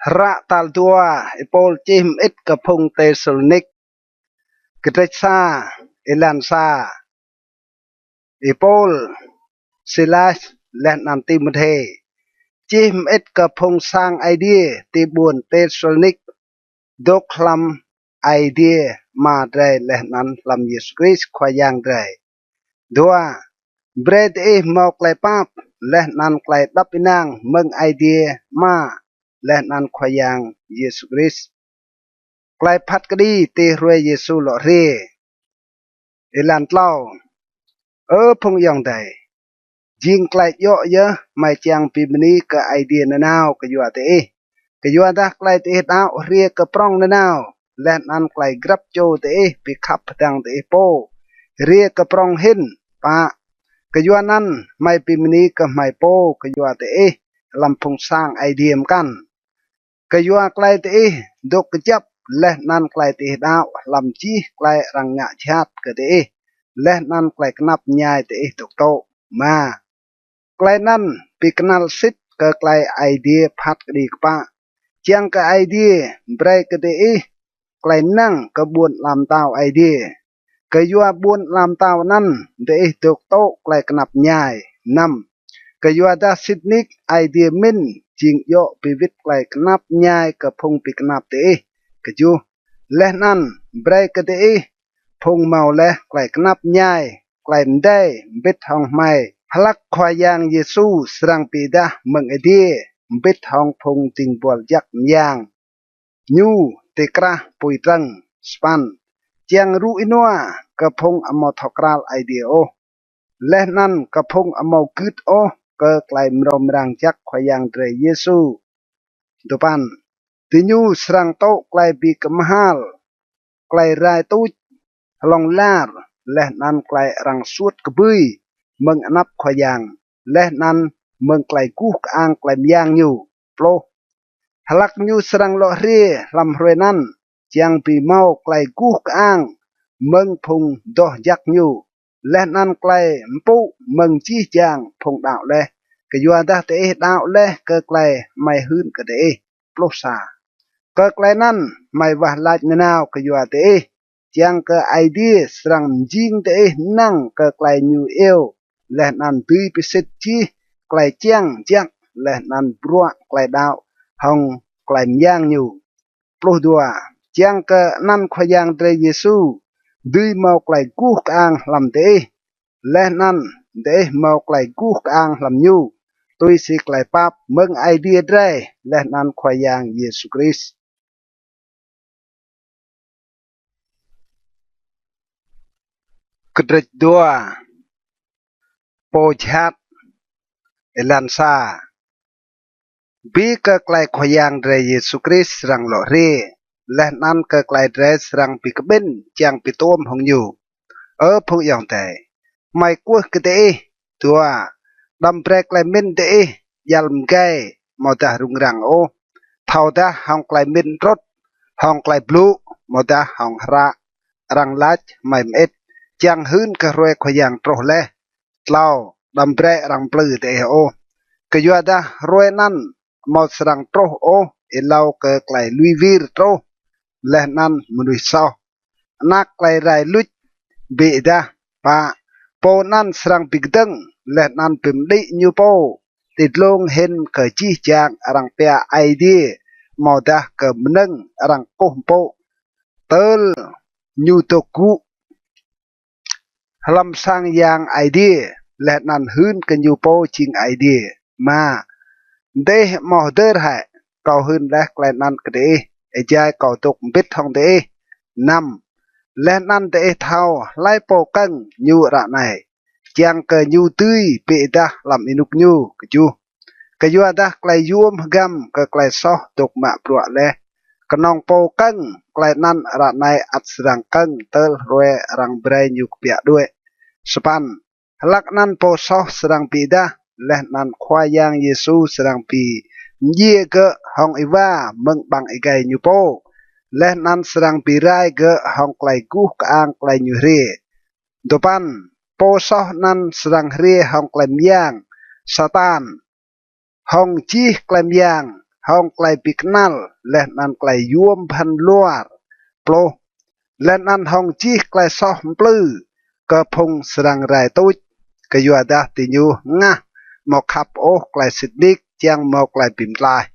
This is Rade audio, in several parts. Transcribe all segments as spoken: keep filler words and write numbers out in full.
Hră tal dua Y-Pôl čih mơĭt kơ phung Têsalônik. Kdrêč sa, êlan sa. Y-Pôl, Silas, leh anăn Timôthê, čih mơĭt kơ phung sang Aê Diê ti ƀuôn Têsalônik, dôk hlăm Aê Diê Ama drei leh anăn hlăm Yêsu Krist Khua Yang drei. Dua, brei diih mâo klei pap leh anăn klei êđăp ênang mơ̆ng Aê Diê Ama leh anăn Khua Yang Yêsu Krist. Klei phat kđi ti hruê Yêsu lŏ hriê. Êlan tlâo. Ơ phung ayŏng adei, jing klei djŏ yơh hmei čiăng bi mni kơ Aê Diê nanao kyua diih, kyuadah klei diih đăo hriê kơ prŏng nanao, leh anăn klei grăp čô diih bi khăp hdơ̆ng diih pô hriê kơ prŏng hĭn. Pă, kyuanăn hmei bi mni kơ hmei pô kyua diih hlăm phung sang Aê Diê mkăn, kyua klei diih dôk kjăp leh anăn klei diih đăo hlăm jih klei arăng ngă jhat kơ diih, leh anăn klei knap mñai diih dôk tŭ. Êma, klei anăn bi knăl sĭt kơ klei Aê Diê phat kđi kpă, čiăng kơ Aê Diê brei kơ diih klei năng kơ ƀuôn ala mtao Aê Diê. Kyua ƀuôn ala mtao anăn diih dôk tŭ klei knap mñai. Năm, kyuadah sĭt nik Aê Diê mĭn jing djŏ bi wĭt klei knap mñai kơ phung bi knap diih. Kjuh, leh anăn brei kơ diih phung mâo leh klei knap mñai, klei mdei mbĭt hŏng hmei. Hlăk Khua Yang Yêsu srăng bi êdah mơ̆ng adiê mbĭt hŏng phung dĭng buăl jăk myang ñu ti krah pui trơ̆ng. Sa păn, čiăng rŭ ênua kơ phung amâo thâo kral Aê Diê ôh, leh anăn kơ phung amâo gưt ôh kơ klei mrâo mrang jăk Khua Yang drei Yêsu. Dua păn, diñu srăng tŭ klei bi kmhal, klei rai tuč hlŏng lar, leh anăn klei arăng suôt kbưi mơ̆ng anăp Khua Yang, leh anăn mơ̆ng klei guh kơang klei myang ñu. Pluh, hlăk ñu srăng lŏ hriê hlăm hruê anăn, čiăng bi mâo klei guh kơang mơ̆ng phung doh jăk ñu, leh anăn klei mpŭ mơ̆ng jih jang phung đăo leh, kyuadah diih đăo leh kơ klei hmei hưn kơ diih. Pluh sa, kơ klei anăn hmei wah lač nanao kyua diih, čiăng kơ Aê Diê srăng mjing diih năng kơ klei ñu iêu, leh anăn dưi bi sĭt jih klei čiăng jăk, leh anăn bruă klei đăo hŏng klei myang ñu. Pluh dua, čiăng kơ anăn Khua Yang drei Yêsu dưi mâo klei guh kơang hlăm diih, leh anăn diih mâo klei guh kơang hlăm ñu, tui si klei pap mơ̆ng Aê Diê drei leh anăn Khua Yang Yêsu Krist. Kdrêč dua, pô jhat. Êlan sa. Bi kơ klei Khua Yang drei Yêsu Krist srăng lŏ hriê, leh anăn kơ klei drei srăng bi kƀĭn čiăng bi tuôm hŏng ñu. Ơ phung ayŏng adei, hmei kwưh kơ diih. Dua, đăm brei klei mĭn diih djăl mgei amâodah rŭng răng ôh, thâodah hŏng klei mĭn mtrŭt, hŏng klei blŭ, amâodah hŏng hră arăng lač hmei mơĭt, čiăng hưn kơ hruê Khua Yang truh leh. Tlâo, đăm brei arăng mplư diih ôh, kyuadah hruê anăn amâo srăng truh ôh êlâo kơ klei lui wir truh, leh anăn mnuih soh, anak klei rai luč bi êdah. Pă, pô anăn srăng bi kdơ̆ng, leh anăn bi mđĭ ñu pô ti dlông hĭn kơ jih jang arăng pia Aê Diê amâodah kơ mnơ̆ng arăng kkuh mpŭ, tơl ñu dôk gŭ hlăm sang yang Aê Diê, leh anăn hưn kơ ñu pô jing Aê Diê. Êma, diih amâo hdơr hĕ kâo hưn leh klei anăn kơ diih êjai kâo dôk mbĭt hŏng diih? Năm, leh anăn diih thâo hlei pô kơ̆ng ñu ară anei, čiăng kơ ñu dưi bi êdah hlăm ênuk ñu. Kjuh, kyuadah klei yuôm hgăm kơ klei soh dôk mă bruă leh, knŏng pô kơ̆ng klei anăn ară anei ăt srăng kơ̆ng tơl hruê arăng brei ñu kbiă đuĕ. Sa păn, hlăk anăn pô soh srăng bi êdah, leh anăn Khua Yang Yêsu srăng bi mdjiê gơ̆ hŏng êwa mơ̆ng ƀăng êgei ñu pô, leh anăn srăng bi rai gơ̆ hŏng klei guh kơang klei ñu hriê. Dua păn, pô soh anăn srăng hriê hŏng klei myang Satan, hŏng jih klei myang hŏng klei bi knăl leh anăn klei yuôm bhăn luar. Pluh. Leh anăn hŏng jih klei soh mplư kơ phung srăng rai tuč, kyuadah diñu hngah amâo khăp ôh klei sĭt nik čiăng mâo klei bi mtlaih.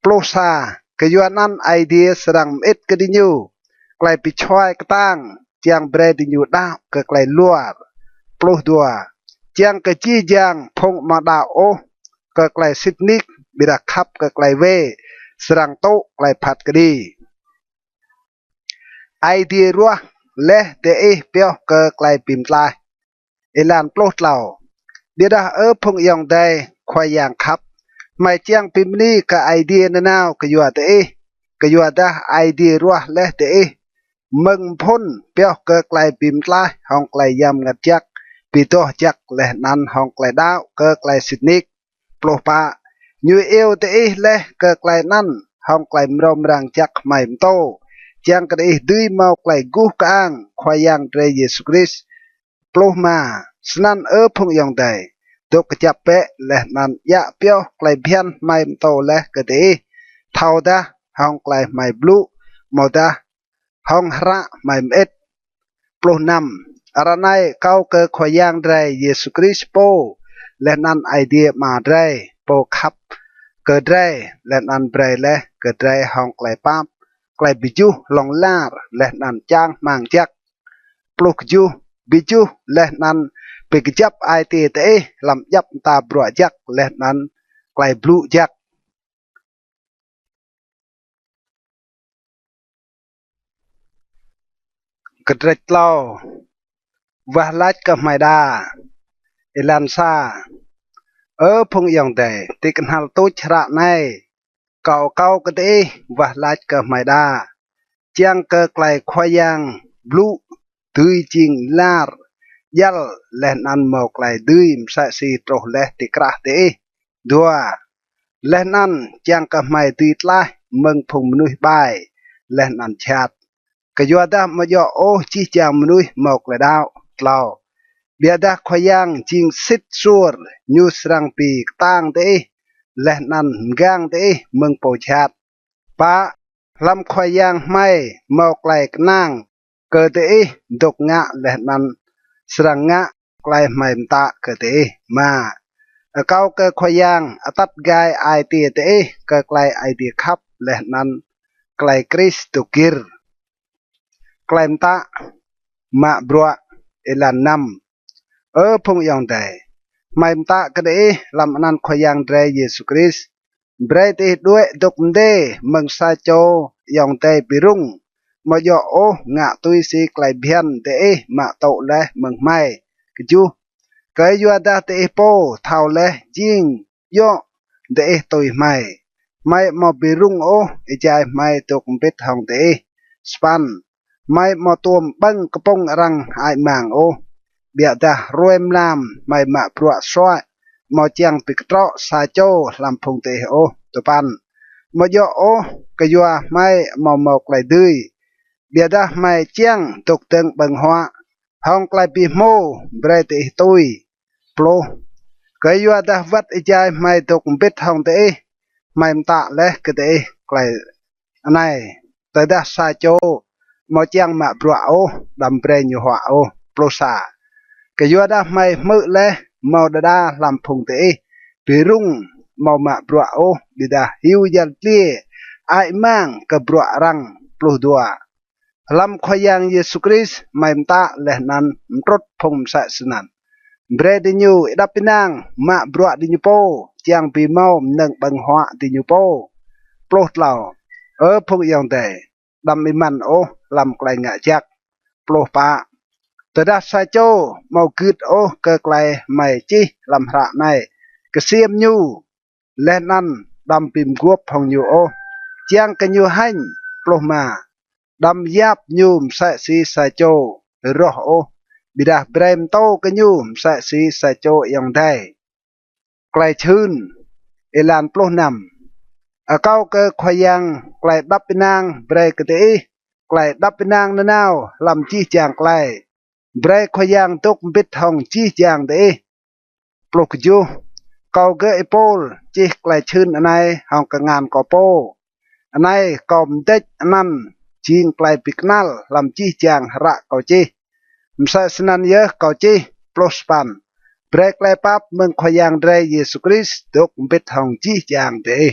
Pluh sa. Kyuanăn Aê Diê srăng mơĭt kơ diñu klei bi čhuai ktang čiăng brei diñu đăo kơ klei luar. Pluh dua. Čiăng kơ jih jang phung amâo đăo ôh kơ klei sĭt nik, ƀiădah khăp kơ klei wê, srăng tŭ klei phat kđi. Aê Diê ruah leh diih pioh kơ klei bi mtlaih. Êlan pluh tlâo. Ƀiădah Ơ phung ayŏng adei Khua Yang khăp, hmei čiăng bi mni kơ Aê Diê nanao kyua diih, kyuadah Aê Diê ruah leh diih mơ̆ng mphŭn pioh kơ klei bi mtlaih hŏng klei Yang Mngăt Jăk bi doh jăk leh anăn hŏng klei đăo kơ klei sĭt nik. Pluh pă. Ñu iêu diih leh kơ klei anăn hŏng klei mrâo mrang jăk hmei mtô, čiăng kơ diih dưi mâo klei guh kơang Khua Yang drei Yêsu Krist. Pluh êma. Snăn Ơ phung ayŏng adei, dôk kjăp bĕ leh anăn djă pioh klei bhiăn hmei mtô leh kơ diih, thâodah hŏng klei hmei blŭ, amâodah hŏng hră hmei mơĭt. Pluh năm. Ară anei akâo kơ Khua Yang drei Yêsu Krist pô, leh anăn Aê Diê Ama drei, pô khăp kơ drei, leh anăn brei leh kơ drei hŏng klei pap klei bi juh hlŏng lar leh anăn čang hmăng jăk. Pluh kjuh. Bi juh leh anăn bi kjăp ai tiê diih hlăm djăp mta bruă jăk leh anăn klei blŭ jăk. Kdrêč tlâo. Wah lač kơ hmei đa. Êlan sa. Ơ phung ayŏng adei, ti knhal tuč hră anei, kâo akâo kơ diih wah lač kơ hmei đa, čiăng kơ klei Khua Yang blŭ dưi jing lar, djăl, leh anăn mâo klei dưi msĕ si truh leh ti krah diih. Dua. Leh anăn čiăng kơ hmei dưi tlaih mơ̆ng phung mnuih ƀai leh anăn jhat, kyuadah amâo djŏ ôh jih jang mnuih mâo klei đăo. Tlâo. Ƀiădah Khua Yang jing sĭt suôr, ñu srăng bi ktang diih leh anăn mgang diih mơ̆ng pô jhat. Pă. Hlăm Khua Yang hmei mâo klei knang kơ diih dôk ngă leh anăn srăng ngă klei hmei mtă kơ diih. Êma. Akâo kơ Khua Yang atăt gai ai tiê diih kơ klei Aê Diê khăp leh anăn klei Krist dôk gĭr. Klei mtă mă bruă. Êlan năm. Ơ phung ayŏng adei, hmei mtă kơ diih hlăm anăn Khua Yang drei Yêsu Krist, brei diih đuĕ dôk mdê mơ̆ng sa čô ayŏng adei bi rŭng, amâo djŏ ôh ngă tui si klei bhiăn diih mă tŭ leh mơ̆ng hmei. Kjuh. Kyuadah diih pô thâo leh jing djŏ diih tui hmei, hmei amâo bi rŭng ôh êjai hmei dôk mbĭt hŏng diih. Sa păn. Hmei amâo tuôm ƀơ̆ng kpŭng arăng hơăi mang ôh, ƀiădah hruê mlam hmei mă bruă suăi, amâo čiăng bi ktrŏ sa čô hlăm phung diih ôh. Dua păn. Amâo djŏ ôh kyua hmei amâo mâo klei dưi, ƀiădah hmei čiăng dôk dơ̆ng ƀơ̆ng huă hŏng klei bi hmô brei diih tui. Pluh. Kyuadah wăt êjai hmei dôk mbĭt hŏng diih, hmei mtă leh kơ diih klei anei, tơdah sa čô amâo čiăng mă bruă ôh, đăm brei ñu huă ôh. Pluh sa. Kyuadah hmei hmư̆ leh mâo đa đa hlăm phung diih bi rŭng amâo mă bruă ôh, ƀiădah hiu yăl dliê, hơăi mang kơ bruă arăng. Pluh dua. Hlăm Khua Yang Yêsu Krist hmei mtă leh anăn mtrŭt phung msĕ snăn, brei diñu êđăp ênang mă bruă diñu pô, čiăng bi mâo mnơ̆ng ƀơ̆ng huă diñu pô. Pluh tlâo. Ơ phung ayŏng adei, đăm êmăn ôh hlăm klei ngă jăk. Pluh pă. Tơdah sa čô amâo gưt ôh kơ klei hmei čih hlăm hră anei, ksiêm ñu leh anăn đăm bi mguôp hŏng ñu ôh, čiăng kơ ñu hêñ. Pluh êma. Đăm yap ñu msĕ si sa čô roh ôh, ƀiădah brei mtô kơ ñu msĕ si sa čô ayŏng adei. Klei čhưn. Êlan pluh năm. Akâo kơ Khua Yang klei êđăp ênang brei kơ diih klei êđăp ênang nanao hlăm jih jang klei. Brei Khua Yang dôk mbĭt hŏng jih jang diih. Pluh kjuh. Kâo gơ̆ Y-Pôl čih klei čhưn anei hŏng kngan kâo pô. Anei kâo mdêč anăn jing klei bi knăl hlăm jih jang hră kâo čih. Msĕ snăn yơh kâo čih. Brei klei pap mơ̆ng Khua Yang drei Yêsu Krist dôk mbĭt hŏng jih jang diih.